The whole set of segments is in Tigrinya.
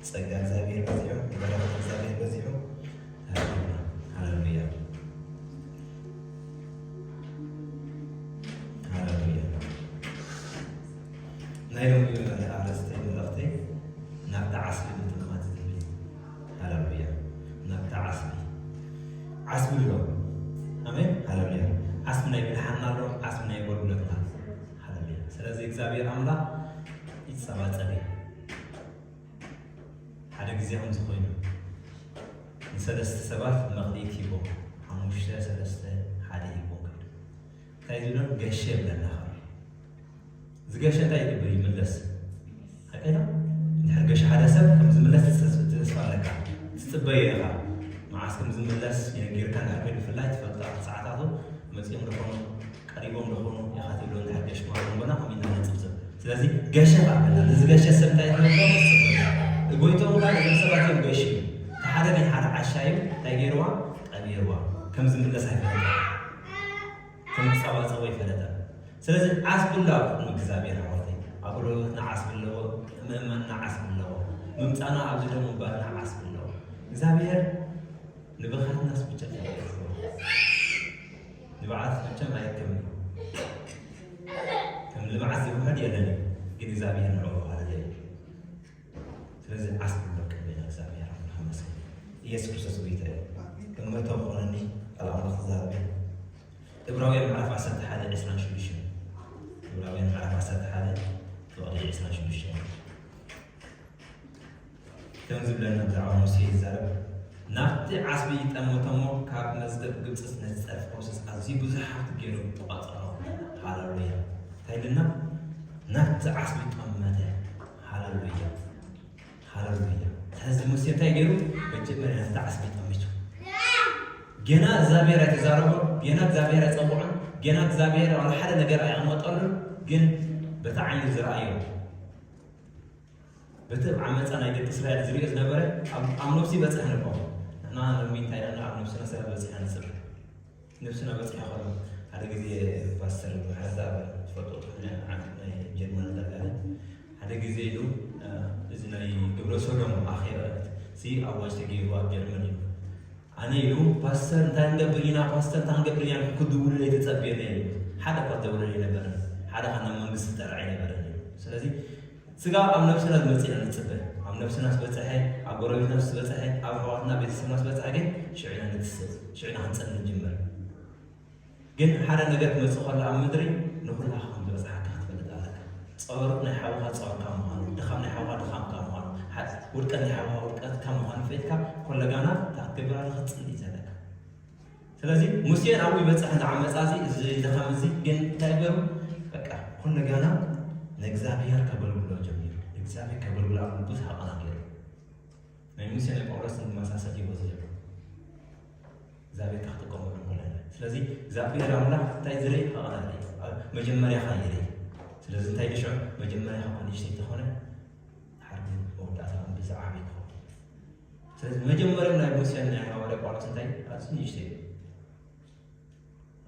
ጸጋ እግዚኣብሔር በዚሑ፣ በረኸት እግዚኣብሔር በዚሑ። ሃሌሉያ፣ ሃሌሉያ፣ ሃሌሉያ። ናይ ሎሚ ኣርእስቲ መልእኽቲ ናብታ ዓስቢ ምጥማት ዝብል እዩ። ሃሌሉያ፣ ናብታ ዓስቢ። ዓስቢ ኣሎ። ኣሜን፣ ሃሌሉያ። ዓስቢ ናይ ብድሓንና ኣሎ፣ ዓስቢ ናይ ኣገልግሎትና ኣሎ። ሃሌሉያ። ስለዚ እግዚኣብሔር ኣምላኽ ይጸባጸብ እዩ። ሓደ ግዜ ከምዚ ኮይኑ ንሰለስተ ሰባት መኽሊት ሂቦም፣ ሓሙሽተ፣ ሰለስተ፣ ሓደ ሂቦም ከይዱ። እንታይ ዝብሎም? ገሸ ይብለና ከሎ፣ ዝገሸ እንታይ ይገብር? ይምለስ። ሓቀይና? እንድሕር ገሸ ሓደ ሰብ ከም ዝምለስ ተስ-፣ ተስፋ ኣለካ፣ ትጽበዮ ኢኻ። መዓስ ከም ዝምለስ ይነጊርካ እንድሕር ኮይኑ ብፍላይ ትፈልጣ ሰዓታቱ መጺኦም ዝኾኑ ቀሪቦም ዝኾኑ ኢኻ ትብሎ እንድሕር ገሸ ማለት እምበና ከም ኢና ነጽብጽብ። ስለዚ ገሸ ኻበልና፣ ንዝገሸ ሰብ እንታይ ትብሎ? ጎይቶም ላ ነዞም ሰባት እዮም ገሽ እዩ። እቲ ሓደ ናይ ሓደ ዓሻ እዩ። እንታይ ገይርዋ? ቀቢርዋ። ከም ዝምለስ ኣይፈለጠ። ከም ዝጸባጸቦ ኣይፈለጠ። ስለዚ ዓስቢ ኣሎ ኣብ ቅድሚ እግዚኣብሔር ኣሕዋተይ። ኣገልግሎትና ዓስቢ ኣለዎ፣ ምእማንና ዓስቢ ኣለዎ፣ ምምጻና ኣብዚ ደሞ ምባልና ዓስቢ ኣለዎ። እግዚኣብሔር ንብኻትናስ ብቻ ተገይርዎ። ንብዓት መቸም ኣይከምን። ከም ልምዓት ዝውሕድ የለን፣ ግን እግዚኣብሔር ንዕኡ ሃለለ እዩ። ስለዚ ዓስቢ ኣሎ ቅድሜና እግዚኣብሔር ኣምላኽ ይመስገን። ኢየሱስ ክርስቶስ ጎይታ እዩ። እመቶ ክኾነኒ ቃል ኣምላኽ ዝዛረበ። ዕብራውያን ምዕራፍ ዓሰርተ ሓደ ዕስራን ሽዱሽተን። ዕብራውያን ምዕራፍ ዓሰርተ ሓደ ፍቕዲ ዕስራን ሽዱሽተን። ከም ዝብለና ብዛዕባ ሙሴ ይዛረብ። ናብቲ ዓስቢ ይጠምቶም እሞ ካብ መዝገብ ግብፂ ነቲ ጸርፊ ፕሮሰስ ኣዝዩ ብዙሕ ሃብቲ ገይሩ ቆጸሮ። ሃሌሉያ። እንታይ ኢልና? ናብቲ ዓስቢ ጠመተ። ሃሌሉያ። ሃሌሉያ። ስለዚ ሙሴ እንታይ ገይሩ? መጀመርያ ናብቲ ዓስቢ ጠሚቱ። ገና እግዚኣብሔር ኣይተዛረቦ፣ ገና እግዚኣብሔር ኣይጸውዖን፣ ገና እግዚኣብሔር ዋላ ሓደ ነገር ኣየቕመጠሉን። ግን በቲ ዓይኑ ዝረኣዮ፣ በቲ ዓመፃ ናይ ደቂ እስራኤል ዝሪኦ ዝነበረ ኣብ፣ ኣብ ነብሱ ይበፅሕ ነበር። ንሕና ሎሚ እንታይ ኢልና ኣብ ነብስና ስለ ዝበፅሕ ንፅር። ነብስና በፂሐ ከሎ ሓደ ግዜ ፓስተር ማሕረዝ ኣበ ትፈልጡ ናይ ጀርመን ዘጋለ ሓደ ግዜ ኢሉ፣ እ፣ እዚ ናይ ግብረ ሶዶም ኣኼባ ሲ ኣዋጅ ተገይሩ ኣብ ጀርመን እዩ። ኣነ ኢሉ ፓስተር እንታይ ንገብር ኢና፣ ፓስተር እንታይ ንገብር ኢና ክድውልለይ ተጸብየ ነይሩ። ሓደ እኳ ዝደውለለይ ነበረ። ሓደ ኻብ ናይ መንግስቲ ዝጠርዐ ኣይነበረን እዩ። ስለዚ ስጋ ኣብ ነብስና ዝመጽእ ኢና ንጽበ። ኣብ ነብስና ዝበጽሐ፣ ኣብ ጎረቤትና ዝበጽሐ፣ ኣብ ኣሕዋትና ቤተሰብና ዝበጽሐ ግን ሽዕና ንትስብ፣ ሽዕና ክንጸልእ ንጅምር። ግን ሓደ ነገር ክመጽእ ከሎ ኣብ ምድሪ ንኹላኻ ከም ዝበጽሓካ ክትፈልጥ ኣለካ። ጸበርቕ ናይ ሓውኻ ጸበርካ ምዃኑ፣ ድኻም ናይ ሓውኻ ድኻምካ ምዃኑ፣ ሓ-፣ ውድቀት ናይ ሓውኻ ውድቀትካ ምዃኑ ፈሊጥካ፣ ኮለጋና እታ ክትገብር ኣለካ ክትጽሊ እዩ ዘለካ። ስለዚ ሙሴ ናብኡ ይበጽሕ እንዳ ዓመጻ እዚ፣ እዚ ድኻም እዚ ግን እንታይ ገሩ? በቃ ኮለጋና ንእግዚኣብሔር ከገልግሎ ጀሚሩ። ንእግዚኣብሔር ከገልግሎ ኣብ ልቡ ሃቐና ገይሩ። ናይ ሙሴ ናይ ጳውሎስ ንመሳሰል ህይወት እዩ። እግዚኣብሔር ካብ ክጥቀመሉ እንኮለና። ስለዚ እግዚኣብሔር ኣምላኽ እንታይ ዝርኢ ሃቐና ይርኢ። ኣብ መጀመርያኻ ይርኢ። ስለዚ እንታይ ድሽዑ መጀመርያኻ ኮንዲሽን እንተኾነ፣ ድሓር ግን መወዳእታ ብዛዕባ ይኸውን። ስለዚ መጀመርያ ናይ ሙሴን ናይ ሃዋርያ ጳውሎስ እንታይ ኣዝዩ ንእሽተይ እዩ።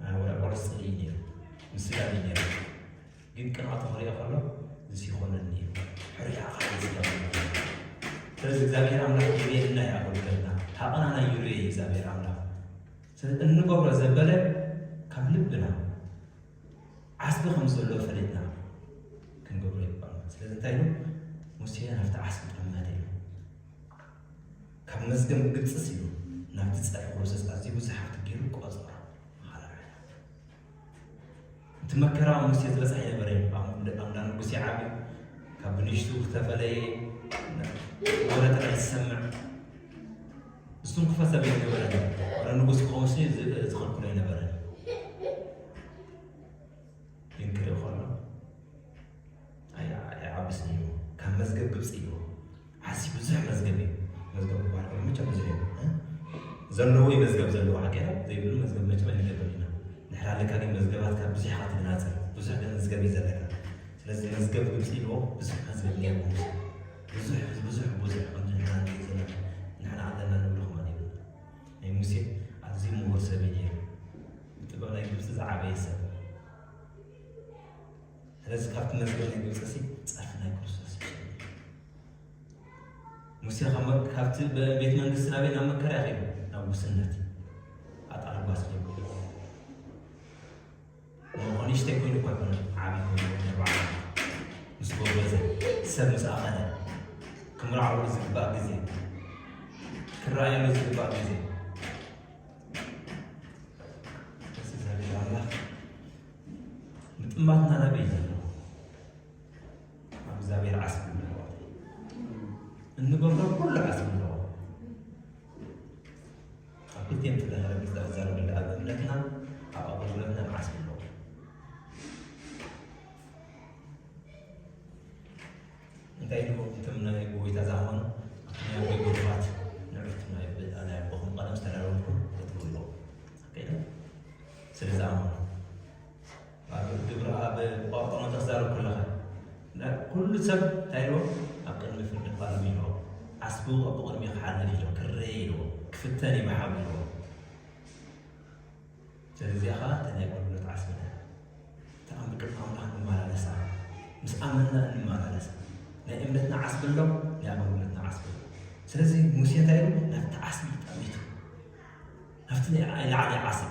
ኣነ ወላ ጳውሎስ ጽልኢ ነይሩ፣ ምስጋና ነይሩ። ግን ቅንኣቱ ክሪኦ ከሎ፣ እዚ ይኾነኒ እዩ። ሕርያ ኣኻል ዝገበረ። ስለዚ እግዚኣብሔር ኣምላኽ ይርእየና እዩ ኣገልግሎትና። ሃቐናና ይርእየ እዩ እግዚኣብሔር ኣምላኽ። ስለዚ እንገብሮ ዘበለ ካብ ልብና ዓስቢ ከም ዘሎ ፈሊጥና ክንገብሮ ይግባእ። ስለዚ እንታይ ኢሉ? ሙሴ ናብቲ ዓስቢ ጠመተ ኢሉ። ካብ መዝገብ ግብጽስ ኢሉ ናብቲ ጸርፊ ፕሮሰስ ኣዝዩ ብዙሕ ሃብቲ ገይሩ ቆጸሮ። ሃሌሉያ። እቲ መከራ ኣብ ሙሴ ዝበጽሐ ኣይነበረን። ኣብ፣ ኣብ እንዳ ንጉስ ይዓቢ፣ ካብ ብንሽቱ ዝተፈለየ ወረ ጥራይ ዝሰምዕ። ዝትንክፎ ሰብ ኣይነበረን። ወረ ንጉስ ክኸውን ሲ ዝ-፣ ዝኸልክሎ ኣይነበረን። ግን ክርኢ ከሎ፣ ኣይ-፣ ኣይዓብስን እዩ። ካብ መዝገብ ግብጺ እዩ። ዓሲ ብዙሕ መዝገብ እዩ። መዝገብ ክበሃል ከሎ መቸም ብዙሕ እዩ። እ? ዘለዎ እዩ መዝገብ ዘለዎ፣ ሓቂ ዶ? ዘይብሉ መዝገብ መቸም ኣይንገብር ኢና። ንሕና ኣለካ ግን መዝገባትካ ብዙሕ ኢኻ ትናጽር። ብዙሕ ግን መዝገብ እዩ ዘለካ። ስለዚ መዝገብ ግብጺ ኢልዎ ብዙሕ መዝገብ ነይርዎ። ብዙሕ፣ ብዙሕ፣ ብዙሕ ከምዚ ንሕና ንርኢ ዘለና። ንሕና ኣለና ንብሎ ከማን የብልና። ናይ ሙሴ ኣዝዩ ምሁር ሰብ እዩ ነይሩ። ብጥበብ ናይ ግብጺ ዝዓበየ ሰብ። ስለዚ ካብቲ መዝገብ ናይ ግብጺ ሲ ጸርፊ ናይ ክርስቶስ ይሽየጥ። ሙሴ ካብ መ-፣ ካብቲ በ-፣ ቤት መንግስቲ ናበይ? ናብ መከራ ይኸይዱ፣ ናብ ጉስነት። ኣጣል ጓስ ጀምሩ። እሞ ንእሽተይ ኮይኑ እኳ ኣይኮነን፣ ዓቢ ኮይኑ፣ ናይ ባዕሉ ምስ ጎበዘ፣ ሰብ ምስ ኣኸለ፣ ክምርዓወሉ ዝግባእ ግዜ፣ ክረኣየሉ ዝግባእ ግዜ። እዚ እግዚኣብሔር ኣምላኽ ምጥማትና ናበይ እዩ ዘሎ? ኣብ እግዚኣብሔር ዓስቢ ኣለዎ። እንገብሮ ኩሉ ዓስቢ ኣለዎ። ኣብ ክልቲኦም ተተሃረ ክዛረብ፣ ኣብ እምነትና፣ ኣብ ኣገልግሎትና ዓስቢ ኣለዎ። እንታይ ኢሉ እቶም ናይ ጎይታ ዝኣመኑ፣ ኣብቲ ናይ ኣቦይ ጎድፋት ንዕፍቲ ናይ ብ-፣ ናይ ኣቦኹም ቀደም ዝተዳለወልኩም ክትብሉ ኣለዎ። ከይደ ስለ ዝኣመኑ። ኣብ ግብሪ ኣብ ቆሮንቶስ ዛረብ ከለኻ፣ ነ-፣ ኩሉ ሰብ እንታይ ኢልዎ? ኣብ ቅድሚ ፍርዲ ቀርብ ኢልዎ። ዓስቡ ኣብ ቅድሚ ክሓልፍ ኢልዎ፣ ክረይ ኢልዎ፣ ክፍተን እዩ ብሓዊ ኢልዎ። ስለዚ እዚኣ ኸዓ እተን ናይ ኣገልግሎት ዓስብና እታ ኣብ ቅድሚ ኣምላኽ እንመላለሳ፣ ምስ ኣመንና እንመላለሳ። ናይ እምነትና ዓስቢ ኣሎ፣ ናይ ኣገልግሎትና ዓስቢ ኣሎ። ስለዚ ሙሴ እንታይ ኢሉ? ናብቲ ዓስቢ ጠሚቱ፣ ናብቲ ናይ ላዕሊ ዓስቢ።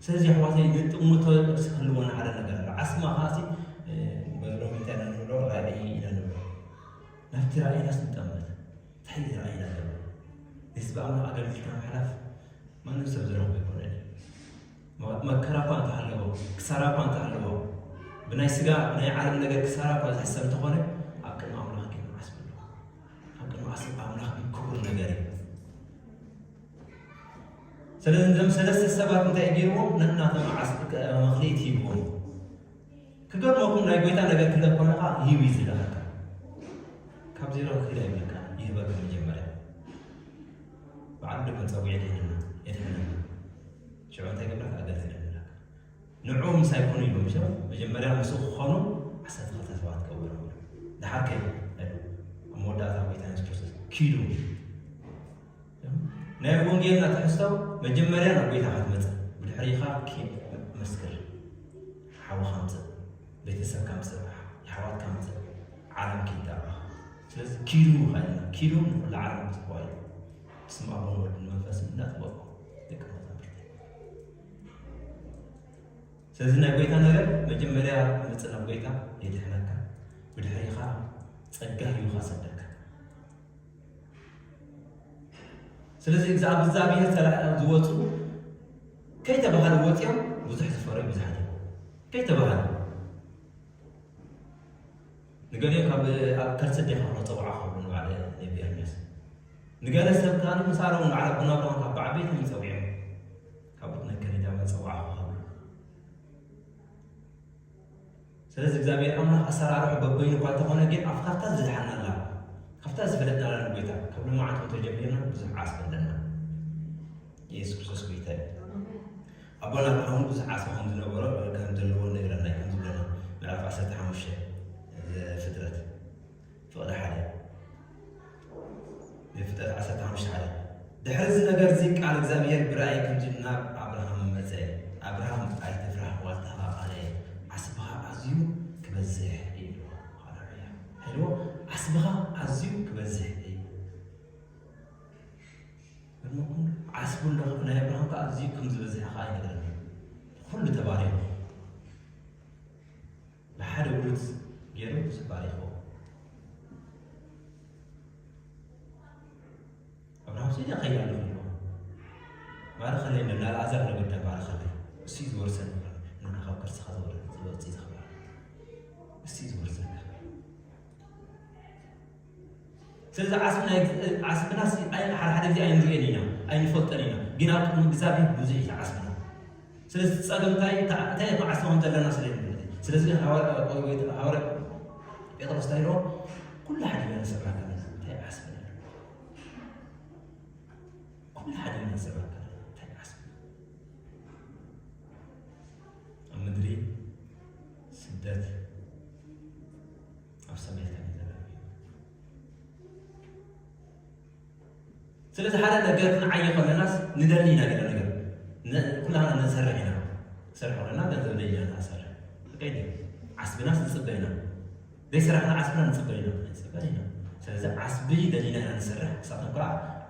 ስለዚ ኣሕዋተይ ንጥምቶ ርእሲ ክህልወና ሓደ ነገር ኣሎ። ዓስብና ኸዓ ሲ፣ እ፣ በዚ ሎሚ እንታይ ኢና ንብሎ? ራእይ ኢና ንብሎ። ናብቲ ራእይናስ ንጠምት። እንታይ እዩ ራእይና ዘሎ? ንህዝቢ ኣምላኽ ኣገልጊልካ ምሕላፍ ማንም ሰብ ዝረኽቦ ኣይኮነን። መ-፣ መከራ እኳ እንተሃለዎ፣ ክሳራ እኳ እንተሃለዎ፣ ብናይ ስጋ፣ ብናይ ዓለም ነገር ክሳራ እኳ ዝሕሰብ እንተኾነ፣ ኣብ ቅድሚ ኣምላኽ ግን ዓስቢ ኣለዎ። ኣብ ቅድሚ ዓስቢ ኣምላኽ ግን ክቡር ነገር እዩ። ስለዚ እዞም ሰለስተ ሰባት እንታይ ገይርዎም? ነናቶም ዓስቢ ከ-፣ መኽሊት ሂብዎም። ክገርመኩም ናይ ጎይታ ነገር ክህለካ ከሎ ኸዓ ሂቡ እዩ ዝልኣኸካ። ካብ ዜሮ ክኢላ ይብለካ፣ ይህበካ መጀመርያ። በዓሉ ድማ ጸዊዑ የድሕነና፣ የድሕነና። ሽዑ እንታይ ገብረካ? ኣገልግለኒ ይብለካ። ንዕኡ ምሳይ ኩኑ ኢሉ፣ ምሽ መጀመርያ ምስኡ ክኾኑ ዓሰርተ ክልተ ሰባት ክገብሮም። ደሓር ከ፣ ኣብ መወዳእታ ጎይታ የሱስ ክርስቶስ ኪዱ። ናይ ወንጌልና ትሕዝቶ መጀመርያ ናብ ጎይታ ክትመጽእ፣ ብድሕሪኻ ኪድ መስክር። ሓውኻ ምጽእ፣ ቤተሰብካ ምጽእ፣ የሕዋትካ ምጽእ፣ ዓለም ኪድ ዳርባኻ። ስለዚ ኪዱ ኢልና፣ ኪዱ ንኹሉ ዓለም ምጽዋዕ እዩ። ብስም ኣቦን ወልድን መንፈስን እንዳጥበቁ ደቂ መዛሙርቲ። ስለዚ ናይ ጎይታ ነገር መጀመርያ ምጽእ ናብ ጎይታ የድሕነካ፣ ብድሕሪኻ ጸጋ ሂቡኻ ሰደካ። ስለዚ እዛ ኣብ እግዚኣብሔር ጸላኢ ዝወጹ ከይተባሃሉ ወጺኦም ብዙሕ ዝፈረዩ ብዙሓት እዮም። ከይተባሃሉ ንገሊኦም ካብ ኣብ ከርሲ ኣዴኻ ክጸውዓ ክብሉ ንባዕለ ነቢ ኤርምያስ። ንገለ ሰብ ከኣ ምሳሎም ንባዕለ ኣቦና ኣብርሃም ካብ ዓበይቶም ይጸውዕዮም። ካብኡ ነከ ነዳመ ጸውዓ ክብሉ። ስለዚ እግዚኣብሔር ኣምላኽ ኣሰራርሑ በበይኑ እኳ እንተኾነ ግን ኣብ ካብታ ዝድሓና ኣላ፣ ካብታ ዝፈለጥና ኣላ ንጎይታ። ካብ ሎማዓንቲ ተጀሚርና ብዙሕ ዓስቢ ኣለና። የሱስ ክርስቶስ ጎይታ እዩ። ኣቦና ኣብርሃም ብዙሕ ዓስቢ ከም ዝነበሮ፣ ከም ዘለዎ ነግረና እዩ፣ ከም ዝብለና ምዕራፍ ዓሰርተ ሓሙሽተ ዘፍጥረት። ፍቕዲ ሓደ። ዘፍጥረት ዓሰርተ ሓሙሽተ ሓደ። ድሕሪ እዚ ነገር እዚ ቃል እግዚኣብሔር ብራእይ ከምዚ ናብ ኣብርሃም መጸ፣ ኣብርሃም ኣይትፍራህ፣ ዋልታኻ ኣነ ዓስብኻ ኣዝዩ ክበዝሕ እዩ። ሃሌሉያ። ሃይልዎ ዓስብኻ ኣዝዩ ክበዝሕ እዩ። ግርመኩም ዓስቡ ኣሎ፣ ናይ ኣብርሃም ከኣ ኣዝዩ ከም ዝበዝሕ ከኣ ይነግረና። ኩሉ ተባሪኹ። ብሓደ ውሉድ ገይሩ ዝባረኽዎ። ኣብርሃም ስኢደ ከይዳ ኣሎ ይብሎ። ባርኸለይ እንዶ፣ ንኣልኣዛር ንግዳ ባርኸለይ። እሱ እዩ ዝወርሰኒ። ንዓኻ ካብ ከርስኻ ዝወርድ፣ ዝወፅእ ዝኽበር። እሱ እዩ ዝወርሰካ። ስለዚ ዓስቢ ናይ፣ ዓስብና ሲ-፣ ኣይ-፣ ሓደ ሓደ ግዜ ኣይንርእዮን ኢና፣ ኣይንፈልጦን ኢና። ግን ኣብ ቅድሚ እግዚኣብሔር ብዙሕ እዩ ዓስብና። ስለዚ ጸገም እንታይ፣ እንታይ፣ እንታይ መዓስ ከም ዘለና ስለ እንፈልጥ። ስለዚ ግን ሃዋርያ፣ ሃዋርያ ጴጥሮስ እንታይ ኢልዎ? "ኩሉ ሓዲግና ንስዕረካ ኣለና። እንታይ ዓስቢ ኣለና? ኩሉ ሓዲግና ንስዕረካ ኣለና። እንታይ ዓስቢ? ኣብ ምድሪ ስደት፣ ኣብ ሰማይ ከመይ ዘላለም እዩ?" ስለዚ ሓደ ነገር ክንዓዪ ከለናስ ንደሊ ኢና ገለ ነገር። ነ-፣ ኩላህና ንሰርሕ ኢና። ክንሰርሕ ከለና ገንዘብ ደሊና ኢና ንሰርሕ። ሓቀይ ድዩ? ዓስብናስ ንጽበ ኢና። ዘይሰራሕና ዓስብና ንጽበ ኢና። ንጽበ ኢና። ስለዚ ዓስቢ ደሊና ኢና ንሰርሕ፣ ንሳቶም ከዓ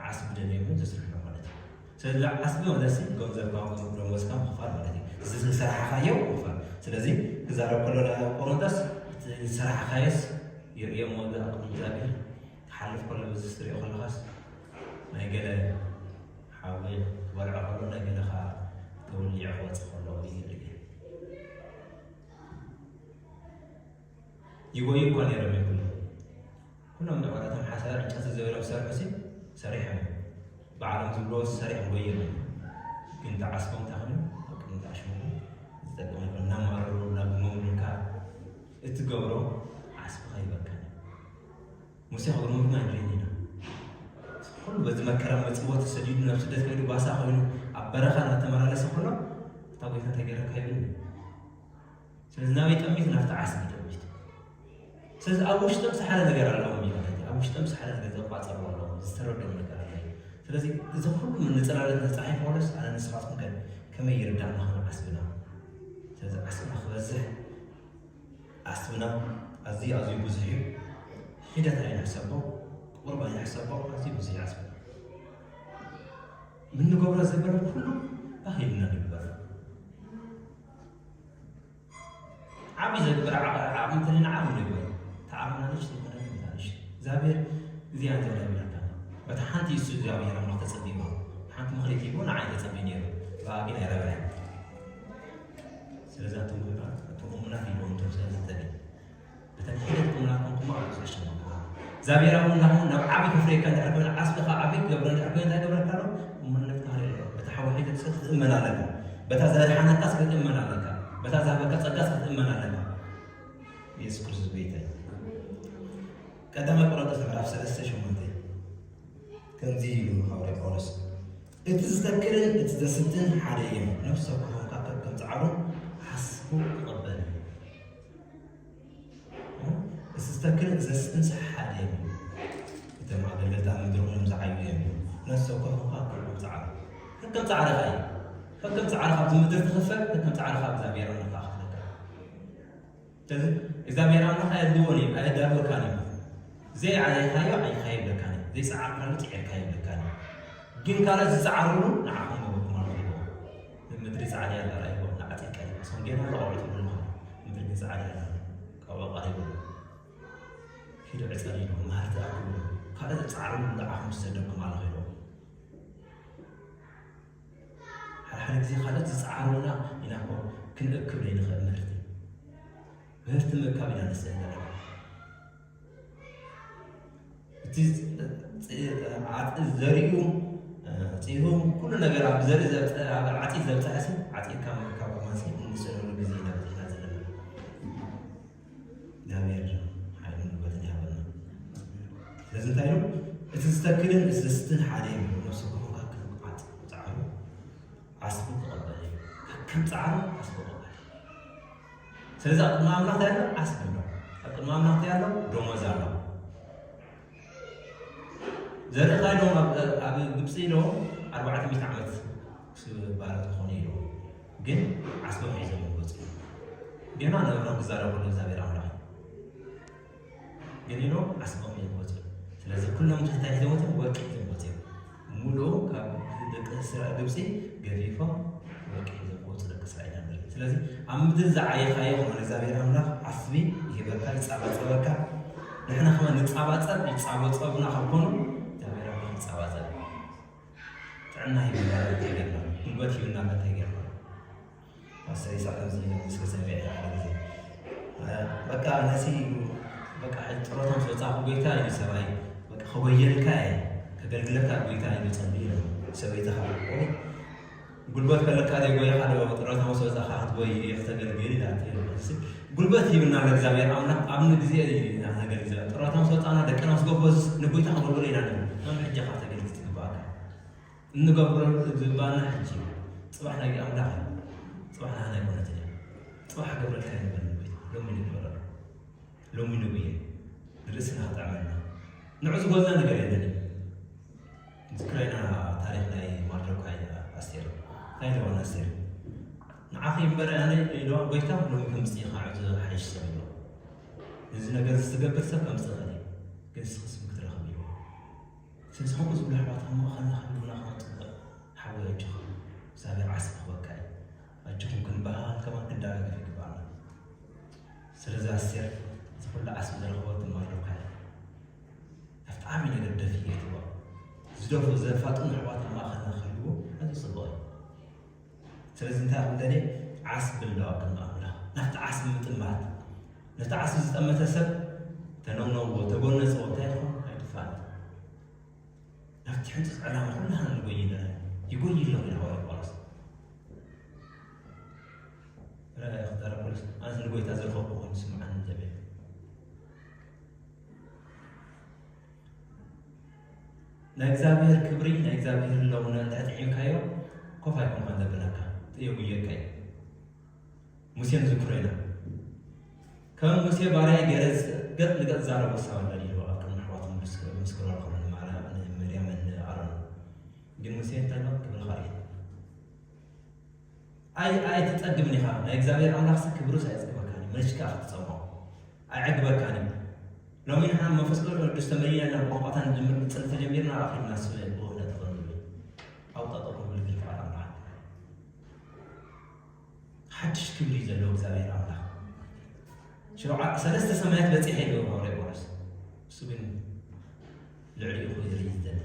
ዓስቢ ደልዮም እዮም ዝስርሑ ማለት እዩ። ስለዚ ዓስቢ ማለት ሲ ገንዘብካ ደሞዝካ ምኽፋል ማለት እዩ። እዚ ዝሰራሕኻዮ ምኽፋል። ስለዚ ክዛረብ ከሎ ቆሮንቶስ እቲ ዝሰራሕኻዮስ ይርእዮ እሞ ኣብ ቅድሚ እግዚኣብሔር ክሓልፍ ከሎ፣ በዚ ስትሪኦ ከለኻስ ናይ ገለ ሓዊ ክበልዖ ከሎ፣ ናይ ገለ ከዓ ተወሊዑ ክወፅእ ከሎ እዩ ዝርኢ። ይጎዩ እኳ ነይሮም ይብሉ። ኩሎም ንዕቀቶም ሓሳብ ዕንጨቲ ዘበሎም ዝሰርሑ ሲ ሰሪሖም እዮም። ባዕሎም ዝብልዎ ሰሪሖም ጎዮም እዮም። ግን ተዓስቦም ታኽኒ ኣብ ቅድሚ ተዓሽሞም ዝጠቅም ይኮን። እናማረሩ እናጉመሙ ኢልካ እትገብሮ ዓስብኻ ይበካን እዩ። ሙሴ ክብርምርና ንርኢ ኢና። ኩሉ በዚ መከራ መፅዎ ተሰዲዱ ናብ ስደት ከይዱ ባሳ ኮይኑ ኣብ በረኻ እናተመላለሰ ከሎ እታ ጎይታ እንታይ ገይረካ ይብል። ስለዚ ናበይ ጠሚት ናብቲ ዓስቢ ጠሚት። ስለዚ ኣብ ውሽጦም ሓደ ነገር ኣለዎም እዩ ማለት እዩ። ኣብ ውሽጦም ሓደ ነገር ዘቋፀርዎ ኣለዎም ዝተረዶም ነገር ኣሎ እዩ። ስለዚ እዚ ኩሉ ንፅላለት ንፀሓይ ጳውሎስ ኣነ ንስኻትኩም ከ ከመይ ይርዳእና ኸነ ዓስብና? ስለዚ ዓስብና ክበዝሕ ዓስብና ኣዝዩ ኣዝዩ ብዙሕ እዩ። ሒደት ኣይንሕሰቦ፣ ቁርብ ኣይንሕሰቦ፣ ኣዝዩ ብዙሕ እዩ ዓስብና። ምንገብሮ ዘበለ ኩሉ ባህ ኢልና ንግበር። ዓብዪ ዘግበር ዓቕሚ እንተለና ዓቕሚ ንግበር። ተዓቕምና ንእሽቶ ይኮነ ንግበር ንእሽቶ። እግዚኣብሔር እዚኣ እንተብላ ይብለካ። በታ ሓንቲ እሱ እግዚኣብሔር ኣምላኽ ተጸቢማ። ሓንቲ ምኽሪት ሂቡ ንዓይ ተጸቢ ነይሩ። ብኣቢ ናይ ረብሐ። ስለዚ ኣቶም ምእመናት፣ ኣቶም እሙናት ኢሉ እንቶም ስለ ዝተገኝ። በተን ሒደት እሙናት ኮንኩም ኣብ ብዙሕ ሸሞንኩም። እግዚኣብሔር ኣምላኽ እውን ናብ ዓቢ ከፍርየካ እንድሕር ኮይኑ፣ ዓስብኻ ዓቢ ክገብሮ እንድሕር ኮይኑ እንታይ ይገብረካ ኣሎ? እሙንነትካ ክርኢ ኣሎ። በታ ሓወሒተትስ ክትእመን ኣለካ። በታ ዘድሓነካስ ክትእመን ኣለካ። በታ ዝሃበካ ጸጋስ ክትእመን ኣለካ። የሱስ ክርስቶስ ጎይታ እዩ። ቀዳማይ ቆሮንቶስ ምዕራፍ ሰለስተ ሸሞንተ ከምዚ ኢሉ ሃዋርያ ጳውሎስ፣ "እቲ ዝተክልን እቲ ዘስትን ሓደ እዮም፣ ነፍሲ ወከፍ ከከም ጻዕሩ ዓስቡ ክቕበል እዩ።" እቲ ዝተክልን እቲ ዘስትን ሓደ እዮም። እቶም ኣገልገልቲ ኣብ ምድሪ ኮይኖም ዝዓዩ እዮም። ነፍሲ ወከፍ ከከም ጻዕሩ፣ ከከም ጻዕርኻ እዩ። ከከም ጻዕርኻ ኣብዚ ምድሪ ትኽፈል፣ ከከም ጻዕርኻ እግዚኣብሔር ኣምላኽ ክኽፍለካ። ስለዚ እግዚኣብሔር ኣምላኽ ኣየድልዎን እዩ፣ ኣየዳልወካን እዩ። ዘይዓየኻዮ ዓይኻ ይብለካን እዩ፣ ዘይጸዓርካሉ ጽዒርካ ይብለካን እዩ። ግን ካልኦት ዝጸዓሩሉ ንዓኹም ነበርኩም ኣሎ ይብሎ። ምድሪ ጻዕሪ ኣላ ራእይዎ ንዓጺድ ቀሪብ። እሶም ጌና ኣለቐውዒ ትብሉ ኣለኹም። ምድሪ ግን ጻዕሪ ኣላ። ቀውዒ ቀሪቡ ኣሎ። ኪዱ ዕጸድ ኢሉ፣ ማህርቲ ኣክሉ። ካልኦት ዝጸዓሩሉ ንዓኹም ዝሰደኩም ኣለኹ ይብሎ። ሓደ ሓደ ግዜ ካልኦት ዝጸዓሩልና ኢና እኮ ክንእክብ ዘይንኽእል ምህርቲ። ምህርቲ ምእካብ ኢና ንስእን ዘለና። እቲ ፅ-፣ ፅ-፣ ዓፂ ዘሪኡ፣ እ፣ ፅሂሩ ኩሉ ነገር ኣብ ዘርኢ ዘብፀ-፣ ኣብ ዓፂድ ዘብፀሐ ሲ ዓፂድካ ምእካብ ከማን ሲ እንስእነሉ ግዜ ኢና በፂሕና ዘለና። እግዚኣብሔር ሓይልን ጉልበትን ይሃበና። ስለዚ እንታይ ኢሉ? እቲ ዝተክልን እቲ ዘስትን ሓደ እዩ። ነፍሲ ወከፍ ከከም ጻዕሩ ዓስቡ ክቕበል እዩ። ከከም ጻዕሩ ዓስቡ ክቕበል እዩ። ስለዚ ኣብ ቅድሚ ኣምላኽ እንታይ ኣሎ? ዓስቢ ኣሎ። ኣብ ቅድሚ ኣምላኽ እንታይ ኣሎ? ደሞዝ ኣሎ። ዘርእኻ ኢሎም ኣብ፣ ኣብ ግብፂ ኢሎም ኣርባዕተ ሚእቲ ዓመት ክስብ ባርያ ትኾኑ ኢሎም። ግን ዓስቦም ሒዞም ይወፁ። ገና ነበሮም ክዛረቡ ከሎ እግዚኣብሔር ኣምላኽ። ግን ኢሎም ዓስቦም ሒዞም ወፂኦም። ስለዚ ኩሎም እንታይ ሒዞም ወፂኦም? ወርቂ ሒዞም ወፂኦም። ሙሉኡ ካብ ደቂ እስራኤል ግብፂ ገፊፎም ወርቂ ሒዞም ክወፁ ደቂ እስራኤል ንርኢ። ስለዚ ኣብ ምድሪ ዝዓየኻዮ ከማን እግዚኣብሔር ኣምላኽ ዓስቢ ይህበካ፣ ይጻባጸበካ። ንሕና ከማን ንጻባጸብ፣ ይጻባጸብና ካብ ኮኑ እግዚኣብሔር ኣምላኽ ይጻባጸብ። ጥዕና ሂብና እንታይ ጌርና? ጉልበት ሂብና እንታይ ጌርና? ፓስተር ይስሐቅ ከምዚ ኢሉ እስከ ሰሚዐ ሓደ ግዜ። በቃ ነሲ በቃ ሕጂ ጥሮታ ምስ ወጻእኩ ጎይታ ኢሉ ሰብኣይ፣ በቃ ከጎየልካ እየ፣ ከገልግለካ ጎይታ ኢሉ ጸልዩ ኢሉ። ሰበይትኻ ወይ ጉልበት ከለካ ዘይጎየኻ ዶ ጥሮታ ምስ ወጻእካ ክትጎይ እየ ክተገልግል ኢላቶ ኢሉ። እዚ ጉልበት ሂብና ለእግዚኣብሔር ኣምላኽ ኣብ ንግዜ ኢና ነገልግል። ጥሮታ ምስ ወጻእና ደቅና ምስ ጎበዙስ ንጎይታ ከገልግሎ ኢና ንብል። ከም ሕጂ ኢኻ ከተገልግል ትግባኣካ። እንገብሮ ዝግባና ሕጂ እዩ። ጽባሕ ናይ ኣምላኽ እዩ። ጽባሕ ናህና ኣይኮነትን እያ። ጽባሕ ክገብረልካ እዩ ንብል ንጎይታ። ሎሚ ንግበረሉ። ሎሚ ንጉየ። ንርእስና ክጥዕመና። ንዑ ዝጎልና ነገር የለን እዩ። ዝክረና ታሪኽ ናይ ማርዶካይ ኣስቴር። እንታይ ኢለዋ ኣስቴር? ንዓኺ እምበር ኣነ ኢለዋ፣ ጎይታ ሎሚ ከምጽእ ኢኻ፣ ዕዙዝ ሓይሽ ሰብ ኢለዋ። እዚ ነገር እዚ ዝገብር ሰብ ከምጽእ ይኽእል እዩ። ግን ንስኺስ እዚ ከምኡ ዝብሉ ኣሕዋት ኣብ ማእኸልና ክህልዉና ከመፅእ ሓወይ ኣጆኻ እግዚኣብሔር ዓስቢ ክበካ እዩ። ኣጆኹም ክንበሃል ከማን ክንደጋገፍ ይግባኣና። ስለዚ ኣስቴር እዚ ኩሉ ዓስቢ ዝረኸበት እማ ኣለካ እያ። ኣብቲ ዓብዪ ነገር ደፊ እየ ትብሎ። ዝደፍኡ ዘፋጥኑ ኣሕዋት ኣብ ማእኸልና ክህልዉ ኣዝዩ ፅቡቕ እዩ። ስለዚ እንታይ ክብል ደልየ ዓስቢ ኣለዋ ቅድሚ ኣምላኽ ናብቲ ዓስቢ ምጥማት። ነቲ ዓስቢ ዝጠመተ ሰብ ተነውነዎ ተጎነፅዎ እንታይ ይኸውን ኣይትፋል። ናብቲ ሕንፅፅ ዕላማ ኩላህና ንጎይ ኣለና። ይጎይ ኣሎ ኢሉ ሃዋርያ ጳውሎስ። ረ- ክጠረ ፖሊስ ኣነስ ንጎይታ ዝረኸብኩ ኮይኑ ስምዓኒ እንተበለ ናይ እግዚኣብሔር ክብሪ ናይ እግዚኣብሔር ለውነ እንድሕር ጥዒምካዮ ኮፍ ኣይኮንካን ዘብለካ የጉየካ እዩ። ሙሴ ንዝክሮ ኢና። ከም ሙሴ ባርያይ ገለ ገጥ ንገጥ ዛረቡ ሳውል ደሊሉ ኣብ ቅድሚ ኣሕዋቱ ምስ- ምስክሮ ከሎ ንማርያም ንመርያም ንኣሮን ግን ሙሴ እንታይ ኢሎ ክብርኻ ርኢ ኣይ ኣይትጸግብን ኢኻ ናይ እግዚኣብሔር ኣምላኽሲ ክብሩስ ኣየጽግበካን እዩ መሽካ ክትጸምዖ ኣይዕግበካን እዩ። ሎሚ ንሕና መንፈስ ቅዱስ ተመሊእና ኢና ብቋንቋታት ንጅምር ንጽሊ ተጀሚርና ኣኺልና ስለ ብውህነት ተቐርብሉ ኣውጣጠኹም ብልግል ቃል ኣምላኽ ሓድሽ ክብሪ እዩ ዘለዎ እግዚኣብሔር ኣምላኽ። ሸውዓ- ሰለስተ ሰማያት በጺሐ ኢሉ ሃዋርያ ጳውሎስ። እሱ ግን ልዕሊኡ ኮይኑ ዝርኢ ዝደሊ።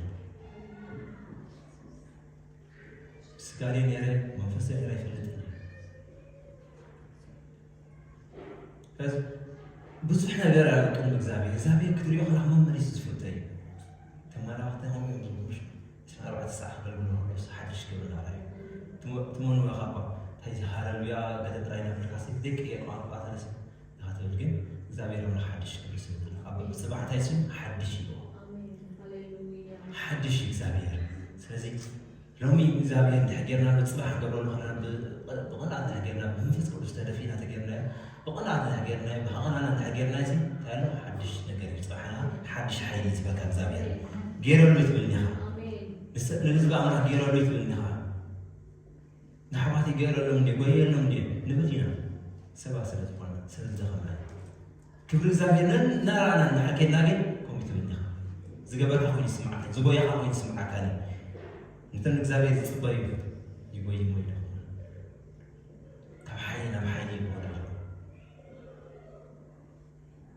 ብስጋሌ ነይረ መንፈሰ ነይረ ኣይፈልጥን እዩ። ከዚ ብዙሕ ነገር ኣብ ቅድሚ እግዚኣብሔር እግዚኣብሔር ክትሪኦ ከላ መመሊሱ ዝፍተ እዩ። ተማላኽተ ከመይ እዮም ዝብሉሽ? ዕስራን ኣርባዕተ ሰዓት ከገልግሉ ከለዉ ሓድሽ ክብሪ ናብራ እዩ። ትሞ- ትሞን ዋኻ እኳ እንታይ እዚ ሃለሉያ ገለ ጥራይ ነብርካ ሲ ዘይቀየር ቋንቋ ተነስ ኢኻ ትብል ግን እግዚኣብሔር ኣምላኽ ሓድሽ ክብሪ ስለ ዘለካ ኣብ ጽባሕ እንታይ ስም ሓድሽ ይብሎ። ሓድሽ እዩ እግዚኣብሔር። ስለዚ ሎሚ እግዚኣብሔር እንድሕር ጌርና ብጽባሕ ንገብረሉ ከለና ብ- ብቕንኣት እንድሕር ጌርና ብመንፈስ ቅዱስ ተደፊእና ተጌርናዮ ብቕንኣት እንድሕር ጌርናዮ ብሃቐናና እንድሕር ጌርናዮ ሲ እንታይ ኣሎ ሓድሽ ነገር እዩ ጽባሕና ሓድሽ ሓይሊ እዩ ዝበካ እግዚኣብሔር። ጌረሉ እዩ ትብል እኒኻ ንስ- ንህዝቢ ኣምላኽ ጌረሉ እዩ ትብል እኒኻ። ንኣሕዋት ይገረሎም እንዲ ጎየሎም እንዲ ንብል ኢና። ሰባት ስለ ዝኾነ ስለ ዝደኸምና ክብሪ እግዚኣብሔር ነን- እናረኣና እንድሕር ኬድና ግን ከምኡ ትብል ኢኻ። ዝገበርካ ኮይኑ ይስምዓካ ዝጎየኻ ኮይኑ ይስምዓካ ኒ እንተ እግዚኣብሔር ዝፅበዩ ይጎይሞ ይደኹም ካብ ሓይሊ ናብ ሓይሊ ይጎዳ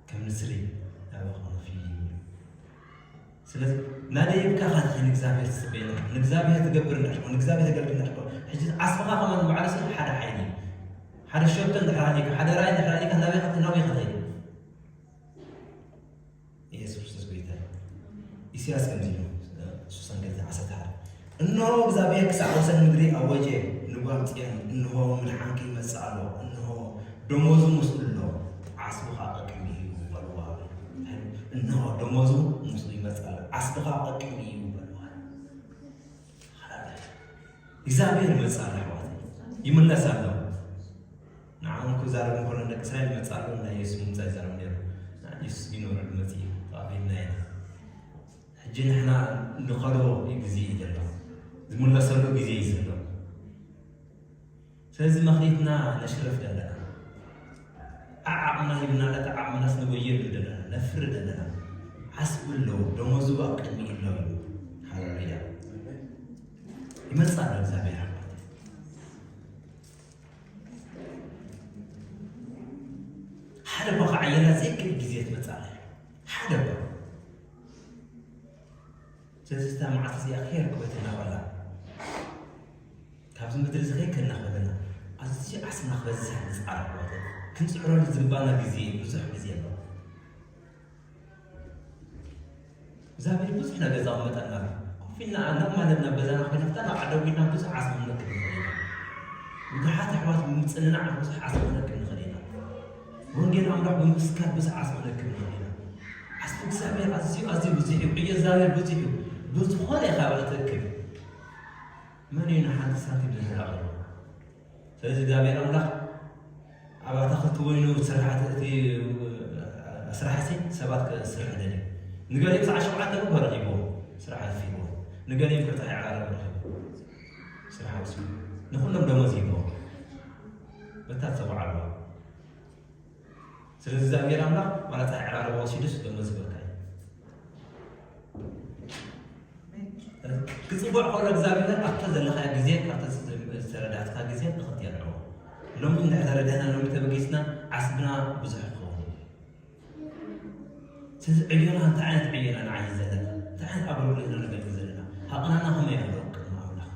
ከም ንስሪ ናብ ኾነ ፊልም ስለዚ ናደይ ብካኻ ንእግዚኣብሔር ትጽበየና ንእግዚኣብሔር ትገብር እንዳሕኮ ንእግዚኣብሔር ተገልግል እንዳሕኮ ሕጂ ዓስብኻ ከማን ባዕሉ ሰብ ሓደ ሓይሊ ሓደ ሸቶ እንድሕር ሃሊካ ሓደ ራእይ እንድሕር ሃሊካ ናበይ ከተ ናበይ ከተይ ኢየሱስ ክርስቶስ ጎይታ ኢሳያስ ከምዚ ኢሉ ሱሳን ገዛ ዓሰርተ ሓደ እንሆ እግዚኣብሔር ክሳዕ ወሰን ምድሪ ኣወጀ ንጓል ጽዮን እንሆ ምድሓንኪ ይመጽእ ኣሎ እንሆ ደሞዙ ምስኡ ኣሎ ዓስቡ ከዓ ቀቂሙ እዩ በልዋ። እንታይ ኢሉ? እንሆ ደሞዙ ምስኡ ይመጽእ ኣሎ ዓስቡ ከዓ ቀቂሙ እዩ በልዋ። ሃሌሉያ። እግዚኣብሔር ይመጽእ ኣሎ ኣሕዋት ይምለስ ኣሎ። ንዓኹም ክዛረብ እንከሎ ደቂ እስራኤል ይመጽእ ኣሎ ናይ የሱስ ምምጻእ ይዛረብ ነይሩ። የሱስ ግን ወረዱ መጽእ እዩ ተቐቢልና ኢና። ሕጂ ንሕና ንኸዶ ግዜ እዩ ዘሎ ዝምለሰሉ ግዜ እዩ ዘሎ። ስለዚ መኽሊትና ነሽርፍ ዘለና ዓዓቕምና ሂብና ነቲ ዓቕምናስ ንጎየሉ ዘለና ነፍሪ ዘለና ዓስቢ ኣለዉ ደሞዙ ኣብ ቅድሚ ኣለዉ። ሃሌሉያ ይመጽእ ኣሎ እግዚኣብሔር ኣባት ሓደ እኳ ክዓየና ዘይክእል ግዜ ትመጽእ ኣላ ሓደ እኳ ስለዚ እታ መዓልቲ እዚኣ ከየርክበት እናበላ ካብዚ ምድሪ እዚ ከይከድና ከለና ኣዝዩ ዓስና ክበዝሕ ንፃዕር ኣሕዋተ ክንፅዕረሉ ዝግባና ግዜ ብዙሕ ግዜ ኣሎ እግዚኣብሔር ብዙሕ ነገር ዘቐመጠልና ኮፍ ኢልና ናብ ማለት ናብ ገዛና ኮይና ፍታ ናብ ዓደጉ ኢልና ብዙሕ ዓስቢ ንነክብ ንኽእል ኢና ብዙሓት ኣሕዋት ብምፅንናዕ ብዙሕ ዓስቢ ክነክብ ንኽእል ኢና ወንጌል ኣምላኽ ብምስካር ብዙሕ ዓስቢ ክነክብ ንኽእል ኢና ዓስቢ እግዚኣብሔር ኣዝዩ ኣዝዩ ብዙሕ እዩ ዕዮ እግዚኣብሔር ብዙሕ እዩ ብዝኾነ ኢኻ በለ ትእክብ መን እዩ ንሓንቲ ሳንቲም ዝህብ ኣቕርቦ ስለዚ እግዚኣብሔር ኣምላኽ ኣብ ኣታኽልቲ ወይኑ ስራሕቲ እቲ ስራሕሲ ሰባት ስራሕ ደልዩ ንገሊኦም ሰዓ ሸውዓተ እኮ ረኺቦም ስራሕ ኣልፊዎም ንገሊኦም ከፀሓይ ዓራረብ ረኺቦም ስራሕ ወሲዱ ንኩሎም ደሞዝ ሂቦም በታ ዝፀውዓሉ ስለዚ እግዚኣብሔር ኣምላኽ ዋላ ፀሓይ ዓራረብ ወሲዱስ ደሞዝ ዝበካ እዩ ክጽውዕ ከሎ እግዚኣብሔር ኣብታ ዘለኻዮ ግዜ ካብታ ዝተረዳእትካ ግዜ ንኽትየልዕዎ። ሎሚ እንድሕር ተረዲእና ሎሚ ተበጊስና ዓስብና ብዙሕ ክኸውን እዩ። ስለዚ ዕዮና እንታይ ዓይነት ዕዮና ንዓይ ዘለና እንታይ ዓይነት ኣገልግሎትና ነገልግል ዘለና ሃቕናና ከመይ ኣሎ ቅድሚ ኣምላኽ